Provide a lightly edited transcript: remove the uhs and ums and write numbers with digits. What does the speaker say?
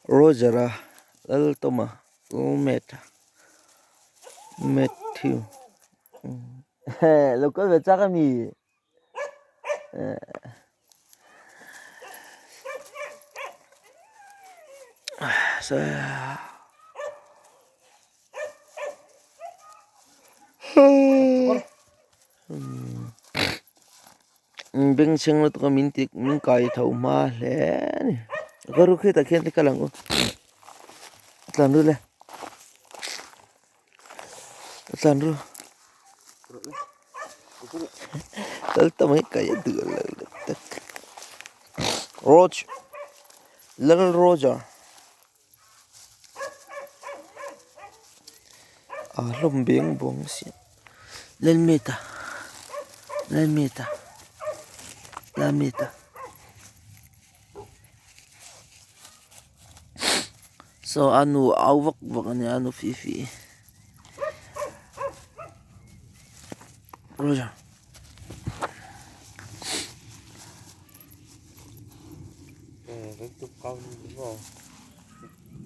Roger a Laltawma Lalmeta Matthew lo kal ve chak a mi Bengchheng lutuk a min ti min kai tho hma hle a ni ka ru khi tah khian te kal ang u tlan ru le tlan ru kal ta mai kai a duh lo tak Roger Lal Roger a hlawm beng bawng si Lalmeta Lalmeta Lalmeta saw a nu au vak vak a nia a nu fi fi Roger.